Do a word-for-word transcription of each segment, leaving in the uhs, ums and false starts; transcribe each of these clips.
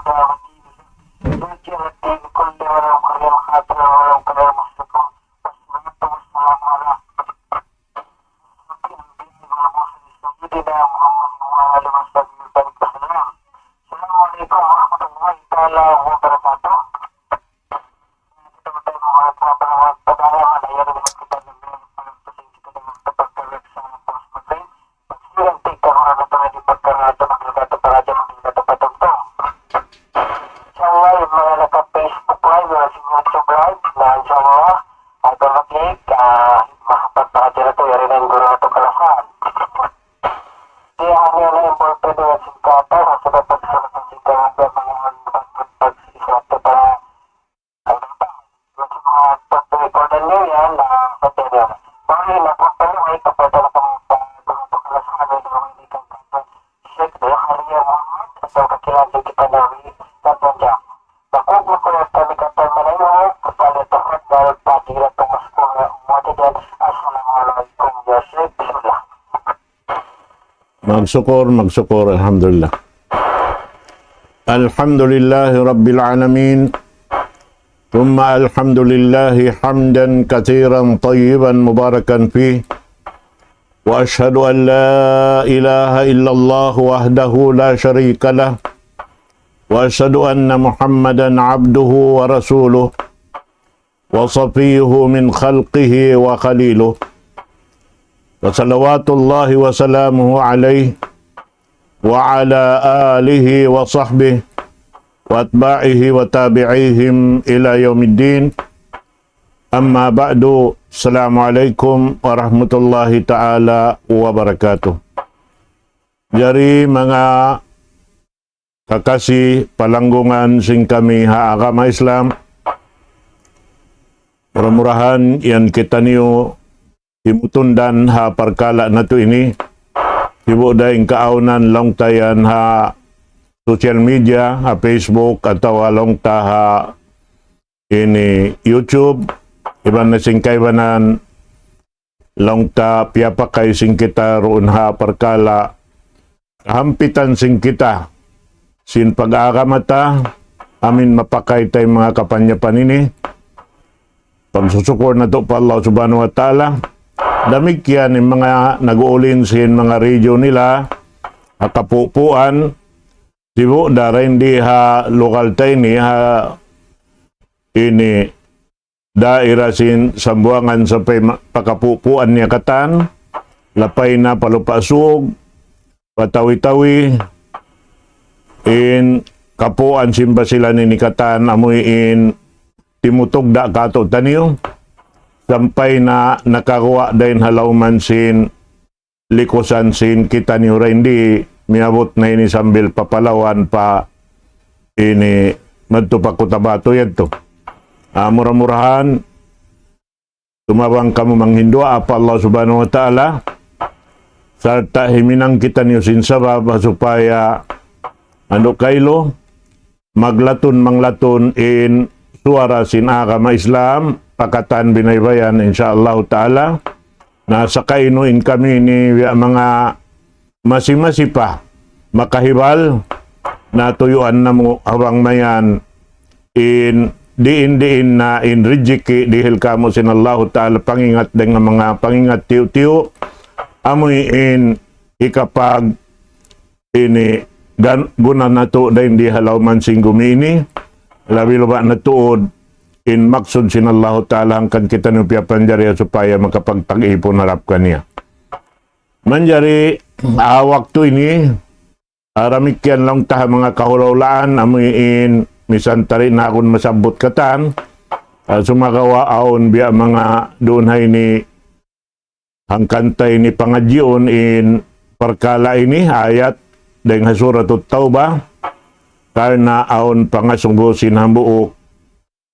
الدعوة لزلزلة الدين كله ولو كره الكافرون ولو كره المشركون. والصلاة والسلام على أشرف الأنبياء والمرسلين سيدنا محمد وعلى آله وصحبه وسلم. السلام عليكم ورحمة الله تعالى وبركاته. Insya Allah, in manga naka-Facebook Live, manga YouTube Live, na insya Allah, automatic, ah, makapagpakadjara tu, yari na in guru natu' kalasahan. Di' hanya na in pulpit na singkatan, sa' dapat sa' singkatan, manga pag-, pag-, pag-, Pagpapalitan niyu yan, ah, sa tenyo. Bali, napapaliway, kapatid na kami sa grupo kalasahan ng Dominican Catholic Sheikh Zakaria Muhammad, sa kakilangan kita na rin sa Punjab. Nakukul ko na kami kapag malayo, kapag ito, kapag dahil pati na tumas ko na umuwi din. Assalamualaikum, ya Sheikh. Bismillah. Magsukul, magsukul, alhamdulillah. الحمد لله رب العالمين. ثم الحمد لله حمدا كثيرا طيبا مباركا فيه. وأشهد أن لا إله إلا الله وحده لا شريك له. وأشهد أن محمدا عبده ورسوله. وصفيه من خلقه وخليله. فصلوات الله وسلامه عليه وعلى آله وصحبه وأتباعه وتابعيهم إلى يوم الدين. أما بعد، السلام عليكم ورحمة الله تعالى وبركاته. Jari manga kakasi palanggungan sin kami ha agama Islam. Mura-murahan yan kitaniyu himutundan ha parkala' natu' ini. Sibu' da in kaawnan laung ta yan ha social media, ha Facebook, atawa laung ta ha ini YouTube, iban na sin kaibanan laung ta piyapakay sin kita duun ha parkala' kahampitan sin kita sin pag-agama ta, amin mapakay ta in manga kapanyapan ini. Pagsusukul natu' pa Allah Subhanahu wa Ta'ala. Damikkiyan in manga nag-uulin sin manga radyo nila, ha kapupuan, sibu' da dayn di ha lugal ta ini, ha ini daira sin Sambuwangan sampay ma-, pa kapupuan niya katan, lapay na pa Lupa' Sug, pa Tawi-Tawi, in kapuan sin Basilan ini katan, amuin timutugda' katu'taniyu, sampay na nakaguwa' dayn ha lawman sin likusan sin kitaniyu dayn di, miyabut na ini sambil pa Palawan pa ini madtu pa Cotabato yadtu. Ah, mura-murahan, tumabang kamu manghinduwaa pa Allah Subhanahu wa Ta'ala, sarta' himinang kitaniyu sin sabab, ha supaya andu' kailu, maglatun-manglatun in suwara sin agama Islam, pa katan binaybayan, insya Allah Ta'ala. Na sakainu in kami ini, biya' manga masi-masi pa, makahibal, na tuyuan namu' ha bang mayan, in diin-diin na in rijiki' dihil kamu' sin Allahu Ta'ala pangingat dayn ha manga pangingat tiyu'-tiyu', amuin hikapag ini gan-, guna natu' dayn di ha lawman sin gumi ini, labi-labi na tuud in maksud sin Allahu Ta'ala hangkan kitaniyu piyapanjari supaya makapagtag-ipun harap kaniya. Manjari, ah, waktu ini, ah, damikkiyan laung ta ha manga kahula'-hulaan, amuin misan tari na akun masabbut katan, ah, sumagawa' awn biya' manga duun ha ini hangkan ta ini pangadjiun in parkala' ini, ayat dayn ha Suratut Taubah, karna' awn pangasubu sin hambuuk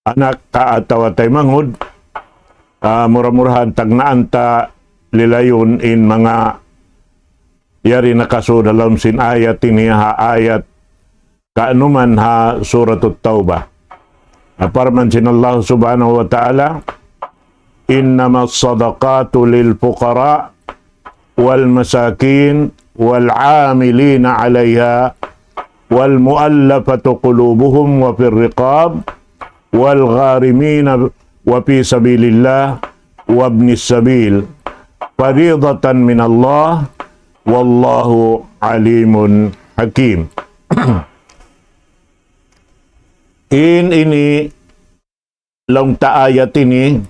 anak ka atawa taymanghud, ah, mura-murahan tagnaan ta lilayun in manga yari nakasud ha lawm sin ayat ini ha ayat kaanuman ha Suratut Taubah. Parman sin Allah Subhanahu wa Ta'ala, إنما الصدقات للفقراء والمساكين والعاملين عليها والمؤلفة قلوبهم وفي الرقاب والغارمين وفي سبيل الله وابن السبيل فريضة من الله والله عليم حكيم. In ini laung ta ayat ini,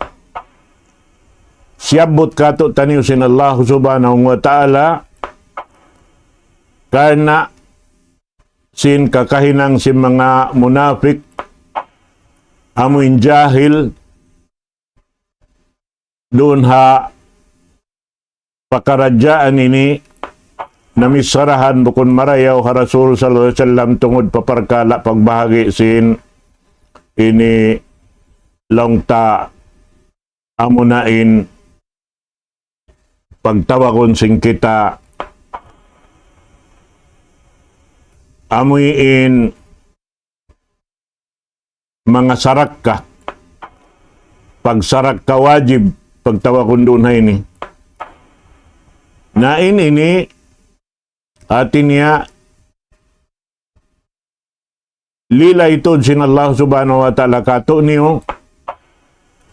siyabbut kātu'niyu sin Allah Subhanahu wa Ta'ala, karna' sin kakahinang sin manga munapik, amuin jahil, duun ha pakaradjaan ini, namisarahan bukun marayaw ha Rasul sallallahu alayhi wasallam tungud pa parkala' pagbahagi' sin ini laung ta amuna in pagtawagun sin kita amuin manga sarakka. Pagsarakka wajib, pagtawagun duun ha ini. Na in ini, hati niya, lilay tuud sin Allah Subhanahu wa Ta'ala kātu'niyu,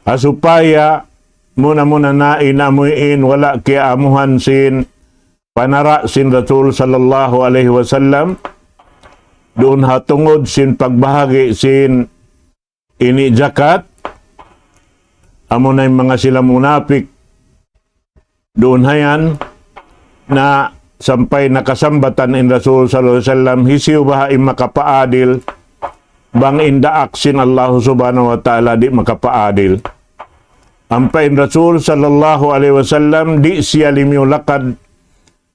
ha supaya muna-muna na in amuin wala' kiyaamuhan sin panara' sin Rasul sallallahu alayhi wasallam, duun ha tungud sin pagbahagi' sin ini jakat, amuna in manga sila munapik, duun ha yan, na sampay nakasambatan in Rasul sallallahu alayhi wasallam, hisiyu baha' in makapaadil, bang in daak sin Allah Subhanahu wa Ta'ala di' makapaadil. Ampa in Rasul sallallahu alayhi wasallam, di' siya limiyu lakad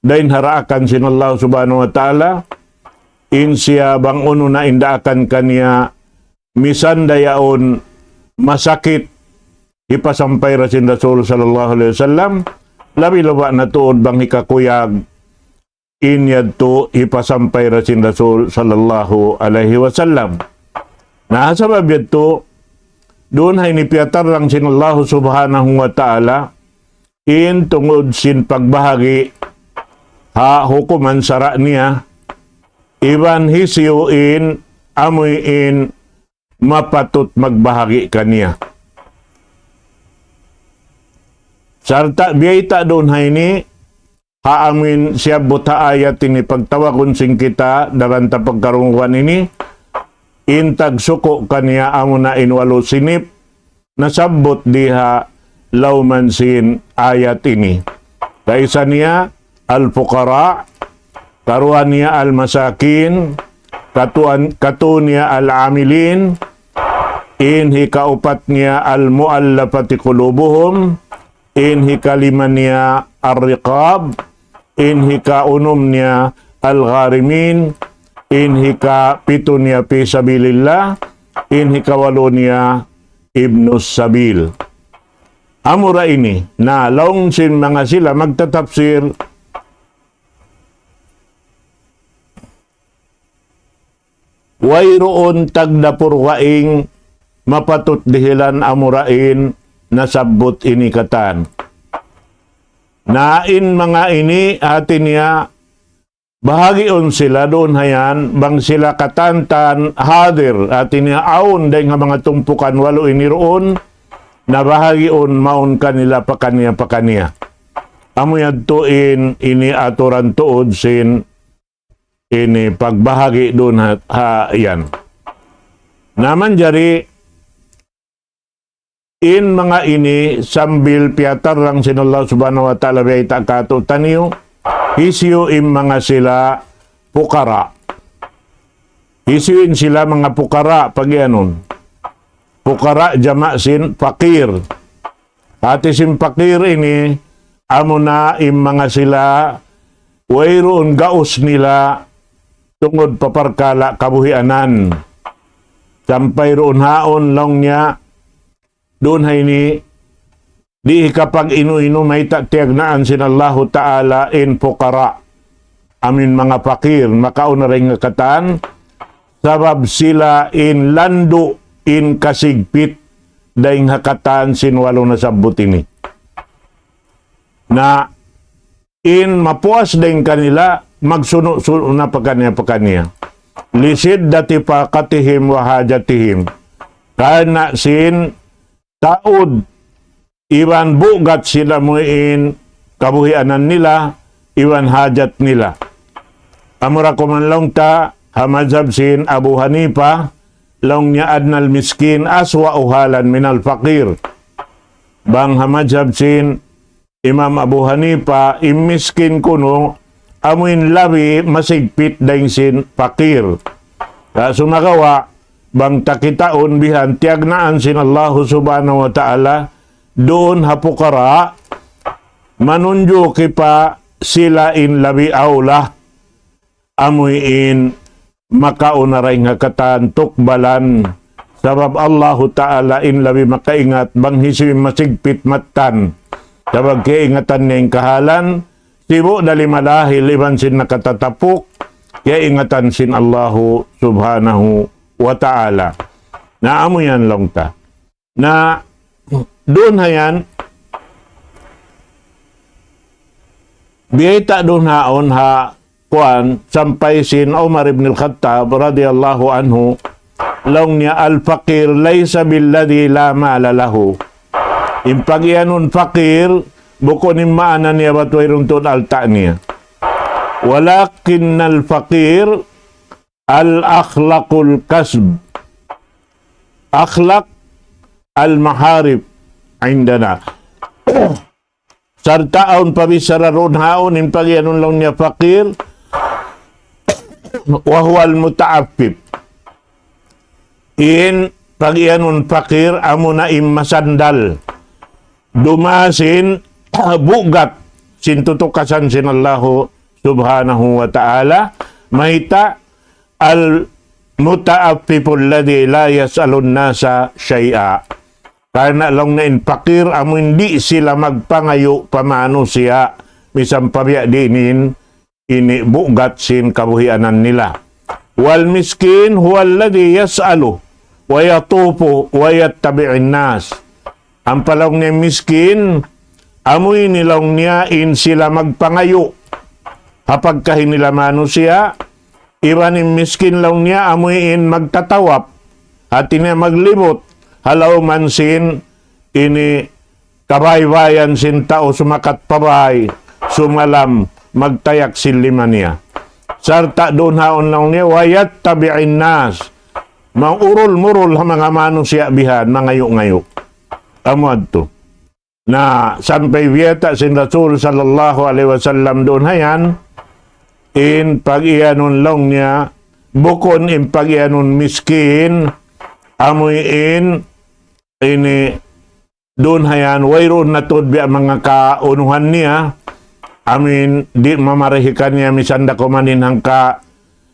dayn ha daakan sin Allah Subhanahu wa Ta'ala, in siya bang unu na in daakan kaniya, misan da yaun masakit, hipasampay da sin Rasul sallallahu alayhi wasallam, labi-laba na tuud bang hikakuyag, in yadtu hipasampay da sin Rasul sallallahu alayhi wasallam. Na, sabab yadtu, duun ha ini piyatarrang sin Allah Subhanahu wa Ta'ala, in tungud sin pagbahagi' ha hukuman sara' niya, iban hisiyu in amuin mapatut magbahagi' kaniya. Sarta' biyayta' duun ha ini, ha amuin siyabbut ha ayat ini pagtawagun sin kita daran ta pagkarungugan ini, in tagsuku' kaniya amuna in walu sinip, nasabbut di ha lawman sin ayat ini. Kaisa niya al-fuqara, karuwa niya al-masakin, katuan-, katu niya al-amilin, in hikaupat niya al-muallafati qulubuhum, in hikalima niya ar-riqab, in hikaunum niya al-gharimin, in hikapitu niya fi sabilillah, in hikawalu niya ibnus sabil. Amura ini, na laung sin manga sila magtatapsir, wayruun tagdapu dugaing mapatut dihilan amura in nasabbut ini katan. Na in manga ini hati niya bahagiun sila duun ha yan, bang sila katantan hadir, hati niya awn dayng ha manga tumpukan walu ini duun, na bahagiun mawn kanila pakaniya-pakaniya. Amu yadtu in ini aturan tuud sin ini pagbahagi' duun ha, ha yan. Na manjari in manga ini sambil piyatarrang sin Allah Subhanahu wa Ta'ala biyayta' kātu'niyu, hisiyu in manga sila pukara. Hisiyu in sila manga pukara pagiyanun. Pukara jama' sin pakir. Hati sin pakir ini, amuna in manga sila, wayruun gaus nila, tungud pa parkala' kabuhianan. Sampay duun haun laung niya, duun ha ini, di' hikapag-inu-inu mayta' tiyagnaan sin Allahu Ta'ala in pukara. Amuin manga pakir, makauna dayn ha katan, sabab sila in landu' in kasigpit dayn ha katan sin walu nasabbut ini. Na in mapuas dayn kanila, magsunu'-sunu' na pakaniya-pakaniya. لشدة فاقتهم وحاجتهم. Karna' sin taud iban bugat sin amuin kabuhianan nila, iban hajat nila. Amura kuman laung ta, ha madhab sin Abu Hanifa, laung niya أدنى المسكين أسوأ حالا من الفقير. Bang ha madhab sin Imam Abu Hanifa, in miskin kunu', amuin labi masigpit dayn sin pakir. Sa' sumagawa', bang ta kitaun bihan tiyagnaan sin Allahu Subhanahu wa Ta'ala, duun ha pukara, manunjuki pa sila in labi awla, amuin makauna dayn ha katan tukbalan. Sabab Allahu Ta'ala in labi makaingat bang hisiyu in masigpit mattan. Sabab kiyaingatan niya in kahalan, sibu' da lima dahil iban sin nakatatapuk, kiyaingatan sin Allahu Subhanahu wa Ta'ala. Na amu yan laung ta. Na duun ha yan, biyayta' duun haun ha kuwan, sampay sin Umar ibn al-Khattab radiyallahu anhu, laung niya, الفقير ليس بالذي لا مال له. In pagiyanun pakir, bukun in maana niya bat wayruun tuud alta' niya. ولكن الفقير الأخلاق الكسب. أخلاق المعارف عندنا. Sarta' awn pabichara duun haun in pagiyanun laung niya pakir, وهو المتعفف. In pagiyanun pakir amuna in masandal. Dumasin bugat sin tutukasan sin Allahu Subhanahu wa Ta'ala. Mayta', المتعفف الذي لا يسأل الناس شيئا. Karna' laung niya in pakir, amu in di' sila magpangayu' pa manusiya', misan pa biya' diin in ini bugat sin kabuhianan nila. والمسكين هو الذي يسأل ويطوف ويتبع الناس. Ampa laung niya miskin, amu ini laung niya in sila magpangayu' ha pagkahi nila manusiya', iban in miskin laung niya amu in magtatawap, hati niya maglibut, ha lawm sin ini kabaybayan sin tau sumakat pa bay, sumalam, magtayak sin lima niya. Sarta' duun haun laung niya, ويتبع الناس. Mangurul-murul ha manga manusiya' bihan, mangayu'-ngayu'. Amu adtu. Na, sampay biyayta' sin Rasul sallallahu alayhi wasallam duun ha yan, in pagiyanun laung niya, bukun in pagiyanun miskin, amu in ini duun ha yan, wayruun na tuud biya' manga kaunuhan niya, amu in di' mamarahi kaniya misan da kuman in hangka,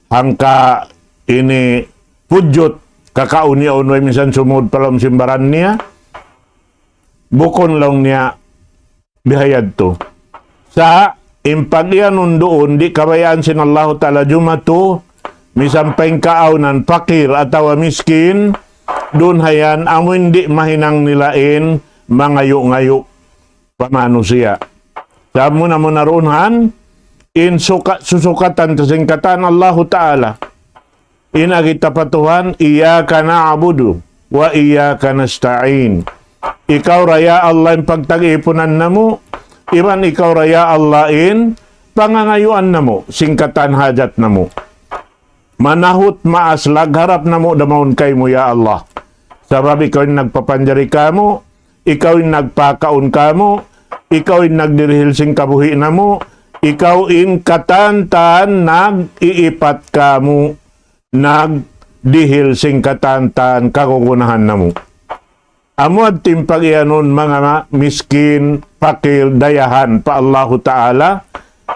hangka ini pudjut, kakaun niya unu way misan sumud pa lawm sin baran niya, bukun laung niya bihayadtu. Sa' in pagiyanun duun, di' kabayaan sin Allahu Ta'ala jumatu, misan pa in kaawnan pakir atawa miskin, duun ha yan, amu in di' mahinang nila in mangayu'-ngayu' pa manusiya'. Sa' muna-muna duun ha yan, in suka-, susukatan ta sin katan Allahu Ta'ala. In agi ta pa Tuhan, إياك نعبد وإياك نستعين. Ikaw ra ya Allah in pagtag-ipunan namu', iban ikaw ra ya Allah in pangangayuan namu', sin katan hajat namu'. Manahut maas lagharap namu' da mawn kaymu ya Allah. Sabab ikaw in nagpapanjari kamu', ikaw in nagpakaun kamu', ikaw in nagdirihil sin kabuhi' namu', ikaw in katantan nag-iipat kamu', nagdihil sin katantan kagunahan namu'. Amu adtu in pagiyanun manga ma-, miskin, pakir, dayahan pa Allahu Ta'ala,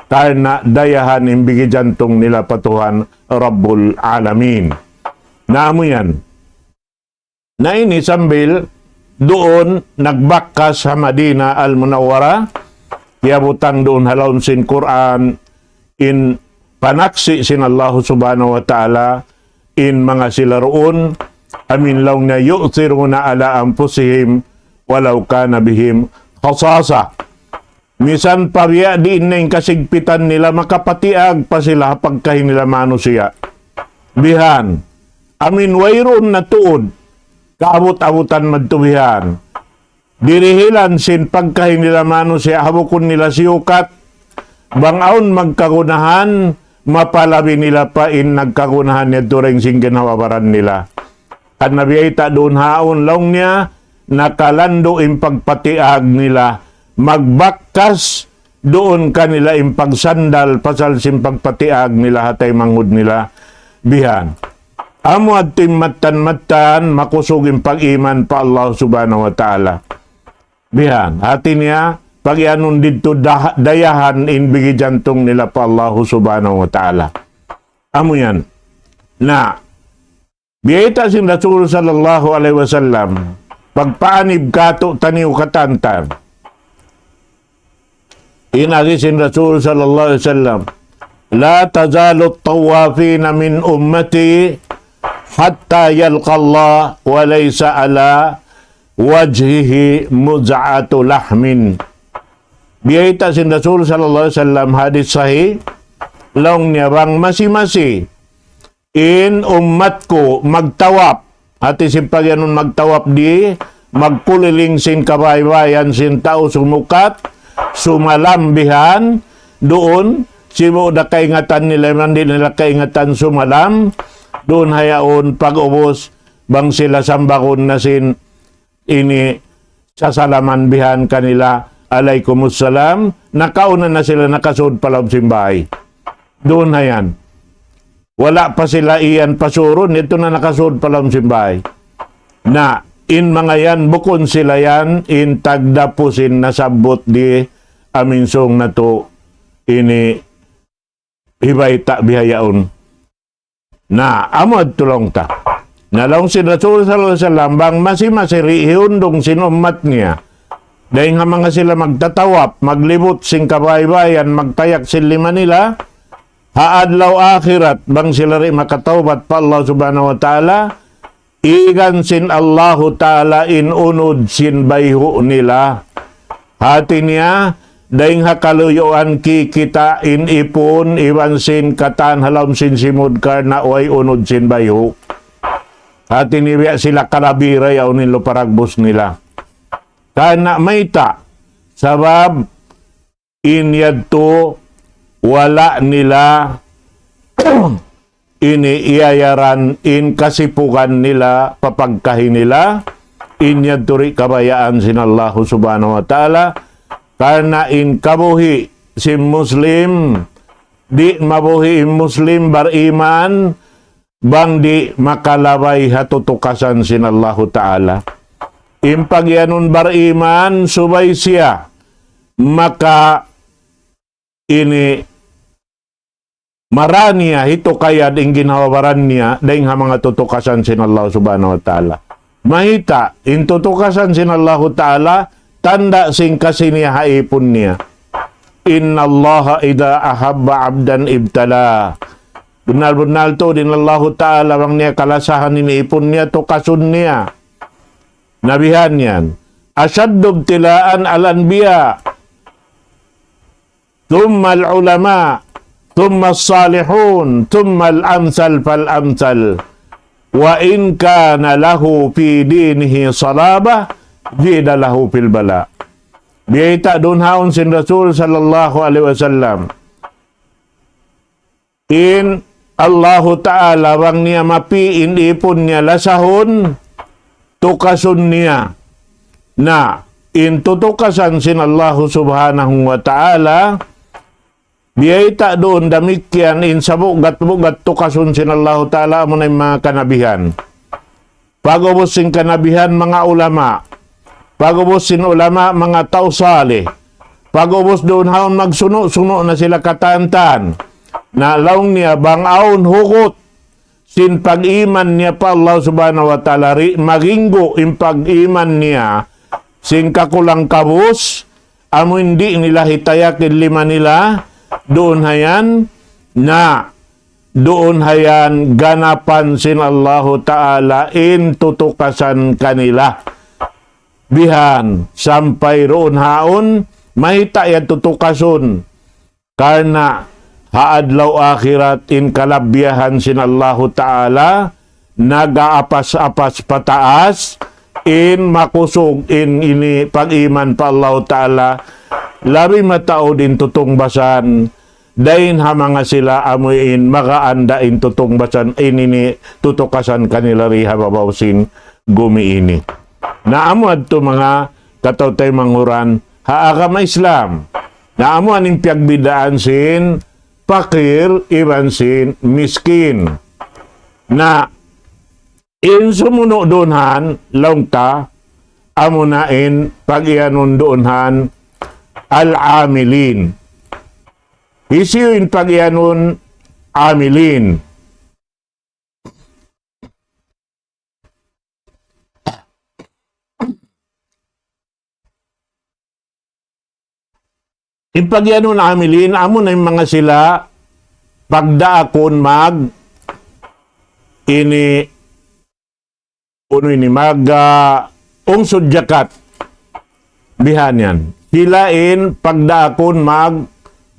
karna' dayahan in bigi jantung nila pa Tuhan Rabbul Alamin. Na amu yan. Na ini sambil duun nagbakkas ha Madina Al-Munawwara, kiyabutang duun ha lawm sin Qur'an, in panaksi' sin Allahu Subhanahu wa Ta'ala, in manga sila duun, amu in laung niya يؤثرون على أنفسهم ولو كان بهم خصاصة. Misan pa biya' diin na in kasigpitan nila, makapatiag pa sila ha pagkahi nila manusiya'. Bihan. Amin wayruun na tuud. Kaabut-abutan madtu bihan. Dirihilan sin pagkahi nila manusiya' ha bukun nila siyukat. Bang awn magkagunahan, mapalabi nila pa in nagkagunahan niya during sin ginhawa-baran nila. Karna' biyayta' duun haun laung niya, nakalandu' in pagpatiag nila, magbakkas duun kanila in pagsandal, pasal sin pagpatiag nila ha taymanghud nila. Bihan. Amu adtu in mattan-mattan, makusug in pag-iman pa Allah Subhanahu wa Ta'ala. Bihan. Hati niya, pag-iyanun didtu dah-, dayahan in bigi jantung nila pa Allah Subhanahu wa Ta'ala. Amu yan. Na, biyayta' sin Rasul sallallahu alayhi wasallam, pagpaanib katu'taniyu katantan. In agi sin Rasul sallallahu alayhi wasallam, لا تزال الطوافين من أمتي حتى يلقى الله وليس على وجهه مذعة لحم. Biyayta' sin Rasul sallallahu alayhi wasallam hadis sahih, laung niya bang masi-masi in ummat ku magtawap. Hati sin pag-iyanun magtawap di, magkuliling sin kabaybayan sin tau sumukat, sumalam bihan, duun, sibu' da kaingatan nila, iban di' nila kaingatan sumalam, duun hayaun pag-ubus, bang sila sambagun na sin ini sasalaman bihan kanila, "Alaykumussalam," nakauna na sila nakasud pa lawm sin bay. Duun na yan. Wala' pa sila iyan pasurun, yadtu na nakasud pa lawm sin bay. Na, in manga yan, bukun sila yan, in tagdapu sin nasabbut di amin sung natu' ini hibayta' bihaun. Na, amu adtu laung ta. Na laung sin Rasul sallallahu alayhi wasallam, bang masi-masi di' hiyundung sin ummat niya. Dayng ha manga sila magtatawap, maglibut sin kabaybayan, magtayak sin lima nila, ha adlaw akhirat, bang sila di' makatawbat pa Allah Subhanahu wa Ta'ala, igan sin Allahu Ta'ala in unud sin bayhu' nila. Hati niya, dayng ha kaluyuan kikita' in ipun, iban sin katan ha lawm sin simud karna' way unud sin bayhu'. Hati niya biya' sila kalabira yaun in luparagbus nila. Karna' mayta', sabab in yadtu wala' nila ini iyayaran in kasipugan nila, papagkahi nila, in yadtu di' kabayaan sin Allahu Subhanahu wa Ta'ala, karna' in kabuhi' sin Muslim, di' mabuhi' in Muslim bariman, bang di' makalabay ha tutukasan sin Allahu Ta'ala. In pagiyanun bariman, subay siya maka ini maraniya hitukayad in ginhawa-baran niya dayn ha manga tutukasan sin Allah Subhanahu wa Ta'ala. Mahita' in tutukasan sin Allahu Ta'ala, tanda' sin kasi niya ha ipun niya. إن الله إذا أحب عبدا ابتلاه. Bunnal-bunnal tuud in Allahu Ta'ala bang niya kalasahan in ipun niya, tukasun niya. Na bihan yan. أشد ابتلاء الأنبياء. ثم العلماء، ثم الصالحون، ثم الأمثل فالأمثل. وإن كان له في دينه صلابة، زيد له في البلاء. Biyayta' duun haun sin Rasul sallallahu alayhi wasallam. In Allahu Ta'ala bang niya mapi' in ipun niya lasahun, tukasun niya. Na, in tutukasan sin Allahu Subhanahu wa Ta'ala, biyayta' duun damikkiyan in sabugat-bugat tukasun sin Allahu Ta'ala amuna in manga kanabihan. Pag'ubus sin kanabihan manga ulama. Pag'ubus sin ulama manga tau salih. Pag'ubus duun haun magsunu'-sunu' na sila katantan. Na laung niya bang awn hugut sin pag-iman niya pa Allah Subhanahu wa Ta'ala, di' maginggu in pag-iman niya sin kakulang-kabus, amu in di' nila hitayak in lima nila, duun hayan, na duun hayan ganapan sin Allahu Ta'ala in tutukasan kanila. Bihan, sampay duun haun, mahita' yan tutukasun. Karna' ha adlaw akhirat in kalabbiyahan sin Allahu Ta'ala, nag-aapas-apas pataas, in makusug in ini pag-iman pa Allahu Ta'ala, labi mataud in tutungbasan, dayn ha manga sila amuin magaan da in tutungbasan, in ini tutukasan kanila ri ha babaw sin gumi ini. Na amu adtu manga kataw-taymanghuran ha agama Islam. Na amu in piyagbidaan sin pakir iban sin miskin. Na in sumunu' duun han, laung ta, amuna in pag-iyanun duun han al-amilin. Hisiyu in pag-iyanun amilin? In pag-iyanun amilin, amuna in manga sila pagdaakun mag ini, unu ini, mag, ah, ungsud jakat. Bihan yan. Sila in pagdaakun mag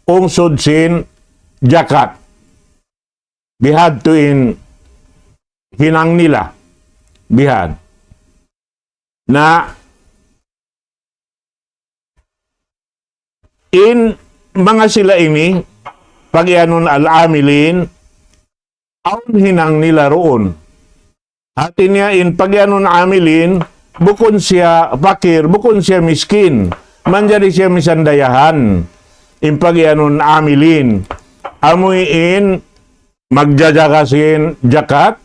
ungsud sin jakat. Bihadtu in hinang nila. Bihan. Na in manga sila ini, pag-iyanun al-amilin, awn hinang nila duun. Hati niya in pag-iyanun amilin, bukun siya pakir, bukun siya miskin. Manjari siya misan dayahan. In pag-iyanun amilin. Amuin magjajaga sin jakat,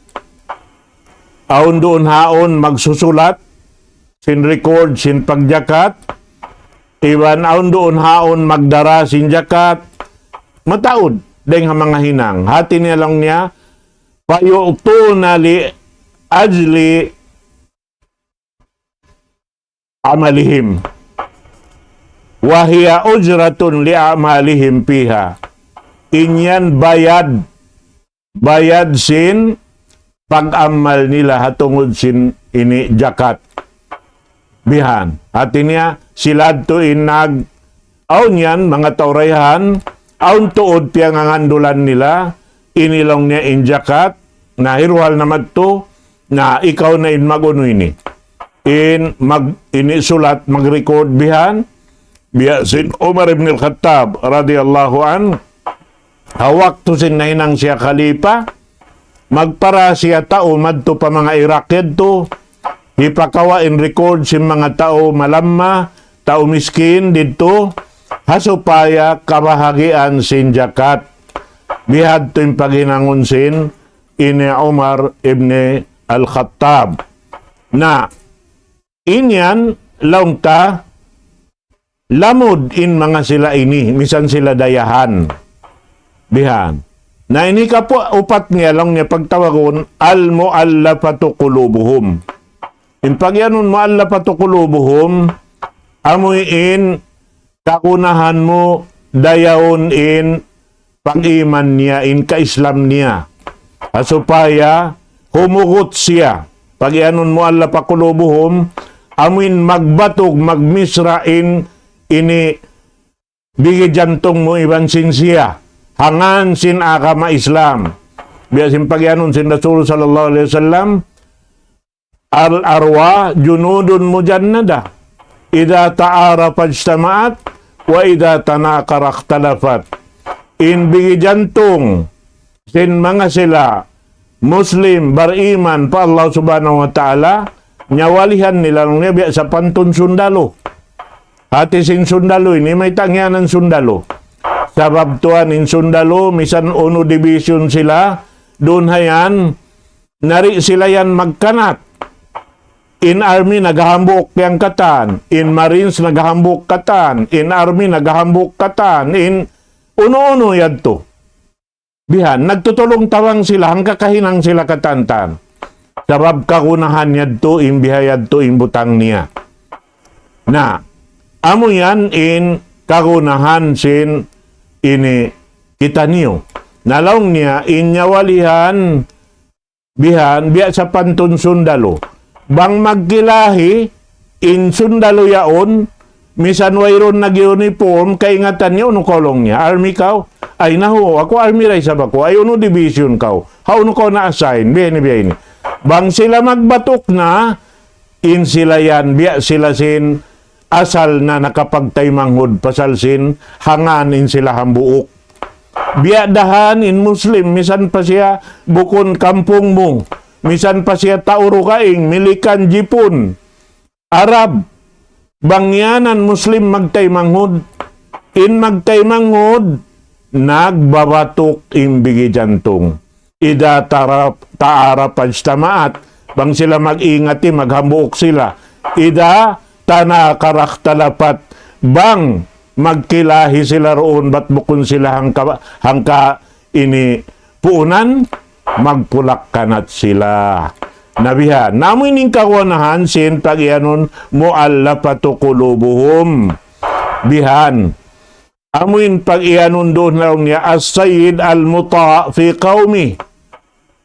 awn duun haun magsusulat sin record sin pagjakat, iban awn duun haun magdara sin jakat, mataud dayn ha manga hinang. Hati niya laung niya, فيعطون لأجل عملهم وهي أجرة لعملهم فيها. In yan bayad, bayad sin pag-amal nila ha tungud sin ini jakat. Bihan. Hati niya, sila yadtu in nag-, awn yan, manga tau dayahan, awn tuud piyangangandulan nila, ini laung niya in jakat, na hiruhal na madtu, na ikaw na in mag-unu ini. In mag-, ini sulat, mag-record bihan, biya' sin Umar ibn al-Khattab radiyallahu anhu, ha waktu sin nahinang siya khalifa, magpara siya tau madtu pa manga Iraq yadtu, hipakawa' in record sin manga tau malamma, tau miskin didtu, ha supaya kabahagian sin jakat. Bihadtu in paghinangun sin ini Umar ibn al-Khattab. Na, in yan, laung ta, lamud in manga sila ini, misan sila dayahan. Bihan. Na ini kapu-, upat niya laung niya pagtawagun, al-mu'allafatu qulubuhum. In pagyanun mu'allafatu qulubuhum, amuin kagunahan mu dayawun in pag-iman niya, in ka-Islam niya. Ha supaya humugut siya. Pagyanun mu'allafa qulubuhum, amuin magbatug, magmisra in ini bigi jantung mu iban sin siya. Ha ngan sin agama Islam. Biya' sin pagyanun sin Rasul sallallahu alayhi wasallam, الأرواح جند مجندة إذا تعارفت اجتمعت وإذا تناكرت اختلفت. In bigi jantung sin manga sila Muslim bariman pa Allah Subhanahu wa Ta'ala, nyawalihan nila laung niya biya' sapantun sundalu. Hati sin sundalu ini, mayta' ngiyanan sundalu? Sabab tuwan in sundalu, misan unu division sila, duun ha yan, nari sila yan magkanat. In army naghambuuk yan katan, in marines naghambuuk katan, in army naghambuuk katan, in unu-unu yadtu. Bihan, nagtutulung-tabang sila, hangka kahinang sila katantan. Sabab kagunahan yadtu, in biha yadtu, in butang niya. Na, amu yan in kagunahan sin ini kitaniyu. Na laung niya, in nyawalihan, bihan, biya' sapantun sundalu. Bang magkilahi, in sundalu yaun, Misan wayruun nag-uniform, kaingatan niya, "Unu kaw," laung niya, "army kaw?" "Ay, nahu, aku army da isab aku." "Ay, unu division kaw? Hawnu kaw na-assign?" Biya' ini, biya' ini. Bang sila magbatuk na, in sila yan, biya' sila sin asal na nakapagtaymanghud pasal sin hangan in sila hambuuk. Biya' da han in Muslim, misan pa siya bukun kampung mu, misan pa siya tau dugaing, Milikan, Jipun, Arab, bang yan in Muslim magtaymanghud, in magtaymanghud, nagbabatuk in bigi jantung. إذا تعارف، تعارف اجتمعت, bang sila mag-ingat, maghambuuk sila. إذا تناكرا اختلفت, bang magkilahi sila duun, bat bukun sila hangka, hangka ini puunan, magpulak-kanat sila. Na bihan, na amu ini in kagunahan sin pag-iyanun مؤلفة قلوبهم. Bihan, amu in pag-iyanun duun, laung niya, السيد المطاع في قومه.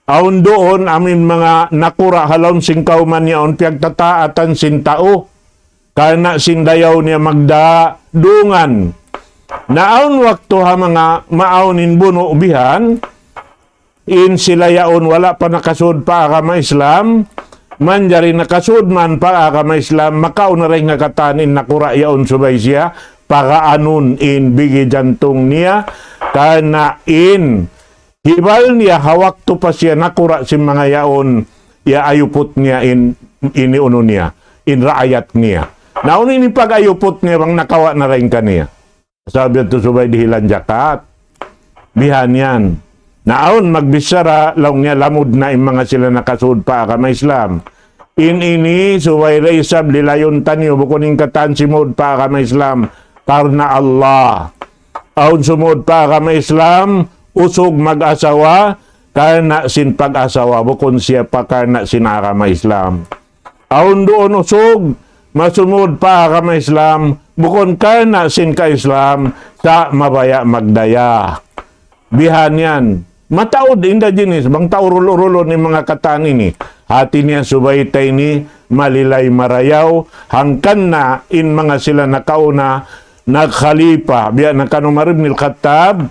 Awn duun amu in manga nakura' ha lawm sin kawman yaun, piyagtataatan sin tau karna' sin dayaw niya magdungan. Na awn waktu ha manga maawn in bunu' bihan, in sila yaun wala' pa nakasud pa agama Islam, manjari nakasud man pa agama Islam, makauna dayn ha katan in nakura' yaun subay siya pagaanun in bigi jantung niya, karna' in hibal niya ha waktu pa siya nakura' sin manga yaun, iyaayuput niya in, ini unu niya, in raayat niya. Na unu in pag-ayuput niya bang nakawa' na dayn kaniya? Sabab yadtu subay dihilan jakat. Bihan yan. Na awn magbichara, laung niya, lamud na in manga sila nakasud pa agama Islam. In ini subay da isab lilayun taniyu, bukun in katan simud pa agama Islam karna' Allah. Awn sumud pa agama Islam, usug mag-asawa karna' sin pag-asawa, bukun siya pa karna' sin agama Islam. Awn duun usug masumud pa agama Islam, bukun karna' sin ka-Islam, sa' mabaya' magdaya. Bihan yan. Mataud, inda jinis, bang tau urul-urulun in manga katan ini. Hati niya subay ta ini malilay marayaw, hangkan na in manga sila nakauna, nagkhalifa, biya' na kan Umar ibn al-Khattab,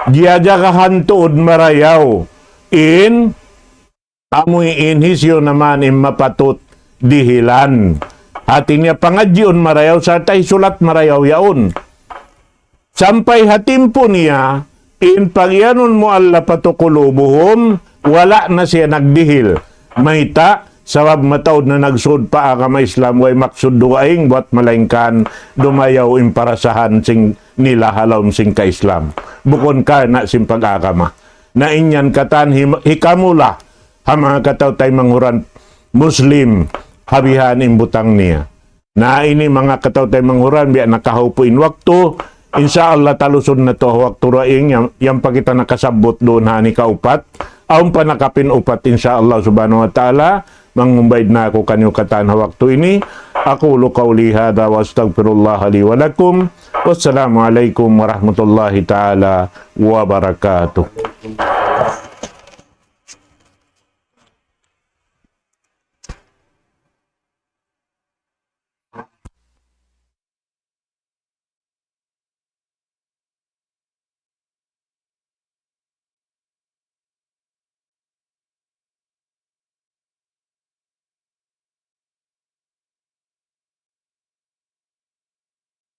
jiyajagahan tuud marayaw in amu in hisiyu na man in mapatut dihilan. Hati niya pangadjiun marayaw, sarta' hisulat marayaw yaun. Sampay ha timpu niya, in pag-iyanun مؤلفة قلوبهم, wala' na siya nagdihil. Mayta'? Sabab mataud na nagsud pa agama Islam, way maksud dugaing buat malaingkan dumayaw in parasahan sin nila ha lawm sin ka-Islam. Bukun karna' sin pag-agama. Na in yan katan him-, hikamula ha manga kataw-taymanghuran Muslim, ha bihan in butang niya. Na ini manga kataw-taymanghuran, biya' na kahaupu' in waktu. Insya Allah, talusun natu' ha waktu dugaing, yan, yan pa kita nakasabbut duun ha ini kaupat. Awn pa nakapin-upat, insya Allah subhanahu wa ta'ala. Mangumbaid na aku kaniyu katan ha waktu ini. أقول قولي هذا وأستغفر الله لي ولكم. والسلام عليكم ورحمة الله تعالى وبركاته.